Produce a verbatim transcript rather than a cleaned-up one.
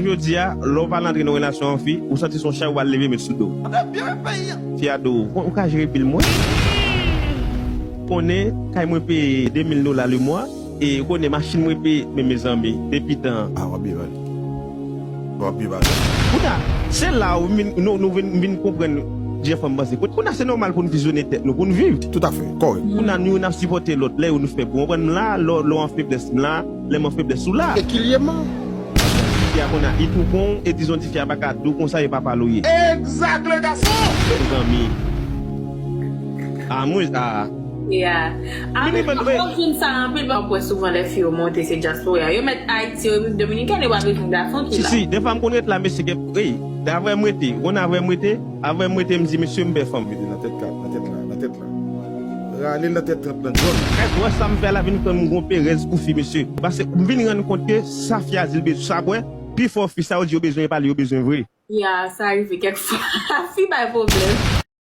Jodi a, lè w pral antre nan relasyon an fi, ou santi se yon chay ou pral leve met sou do. Fi a di w, ou ka jere bil mwen? Konnen, kay mwen peye de mil dola le mwa, e konnen machin mwen peye, men mezanmi, depi tan. Ah, w ap byen pale. W ap byen pale. Kounya, se la ou vin, nou, nou vin, vin konprann jan fanm panse. Kounya, se nòmal pou n vizyonnen tèt nou, pou n viv. Tout à fait, kòrèk. Kounya, nou youn ap sipòte lòt. Lè yo nou fè pou konprann m la, lè, lè w an feblès m la, lè m an feblès ou la. Ekilyèman. Fi a konn a, i tou kon, e dizon ti fi a pa ka di w konsa, e pa pale w ye. Exact, le garçon! Mezanmi. A mwen, a. Yeah. A, men, men, mwen jwenn sa anpil, mwen wè souvan lè fi yo monte, se dyaspora. Yo mèt Ayiti, yo Repiblik Dominikèn, yo pa bezwen gason ki la. Si, si, defwa m konn ret la, mesye, ke, ey, avè m rete, konn avè m rete, avè m rete, m di, mesye, m pè fanm. Mete nan tèt kat, nan tèt la, nan tèt la. Rale l nan tèt trant nan djòl. Èske w wè sa m fè la vin fè m gon perèz pou fi, mesye? Paske m vin rann kont ke sa fi a di l bezwen, sa kwè, pifò fi sa yo di yo bezwen pale, yo bezwen vre. Ya, sa rive kèk fwa. Fi bay pwoblèm.